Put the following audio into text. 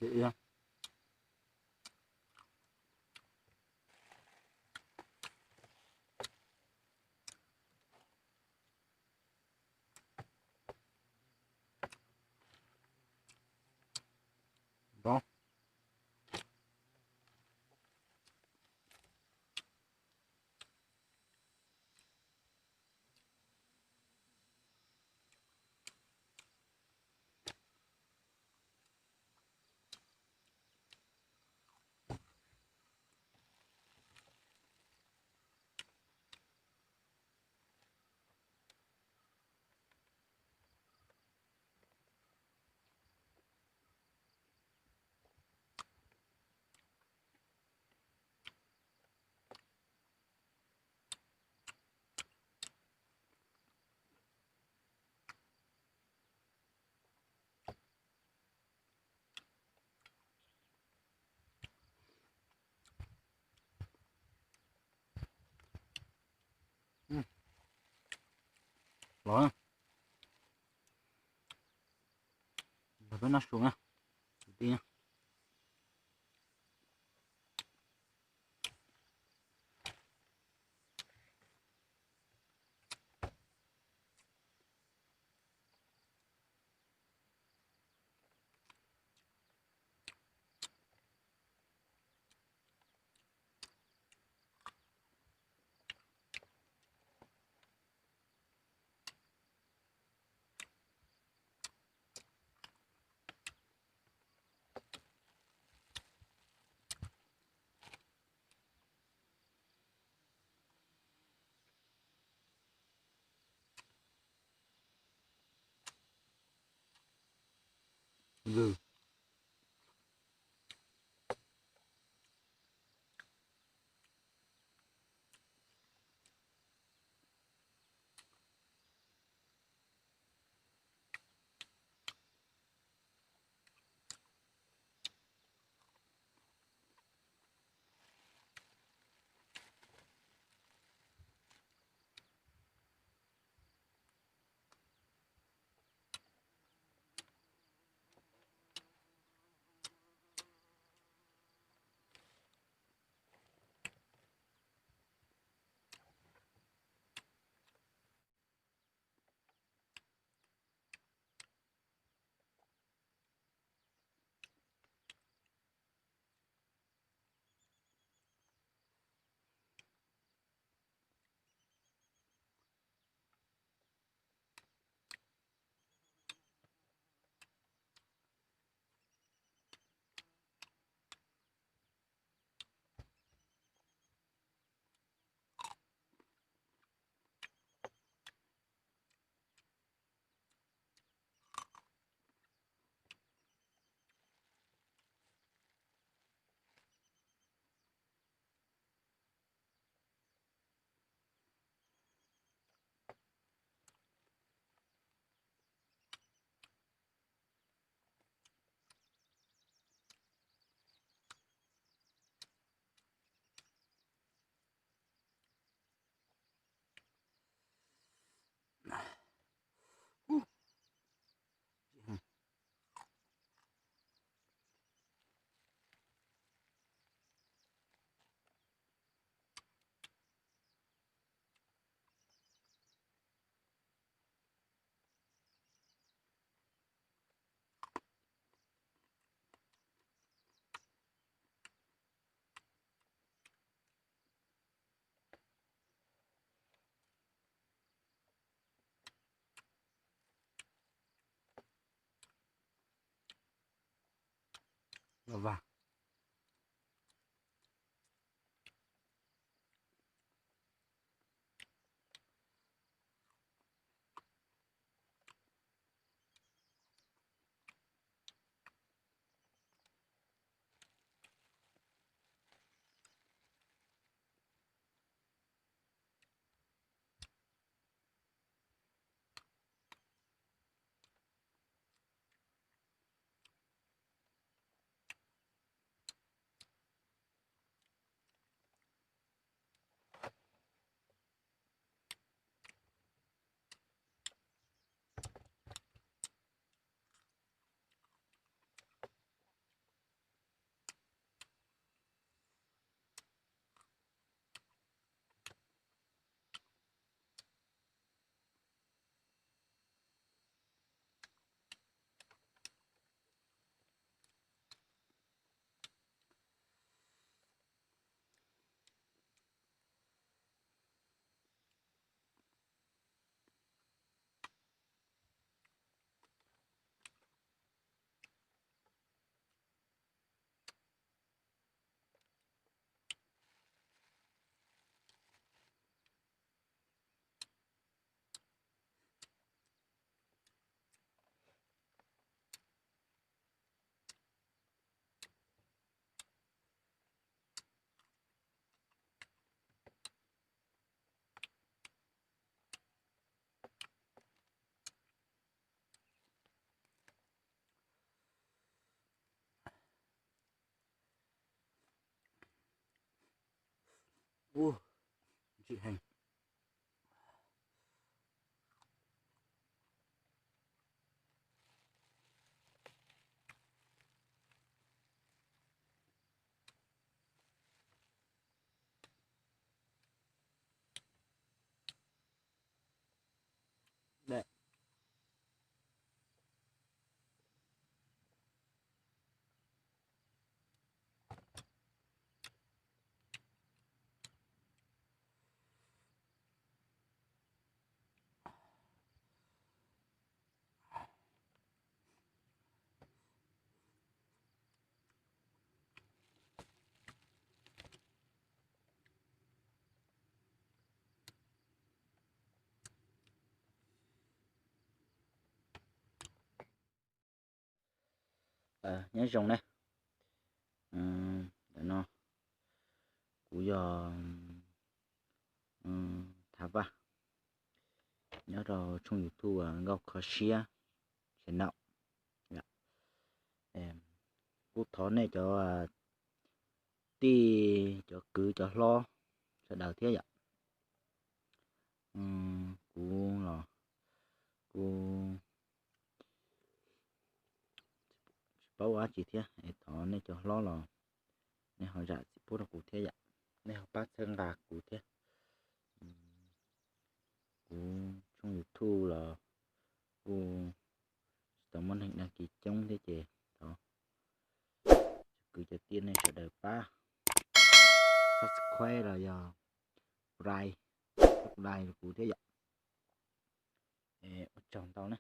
Ib, rau. Los, los peb noj su na, kwv tij na. Los vag. Ub, ntsim heev. Nyob zoo na. Ntawm no kuv yog Thav Vaj, nyob rau tshooj YouTube Nkauj Kho Siab channel. Kuj thov nej cov tij cov kwv cov hlob sawv daws thiab yom. Kuv los kuv tsis paub ua dab tsi thiab, thov nej cov hlob los nej ho zam txim pub rau kuv thiab yom, nej ho pab txhawb nqa kuv thiab. Kuv tshooj YouTube los kuj tsis tau muaj neeg đăng ký coob thiab ces thov cov kwv cov tij nej sawv daws pab subscribe los yog like, like rau kuv thiab yom. Ua tsaug ntau na.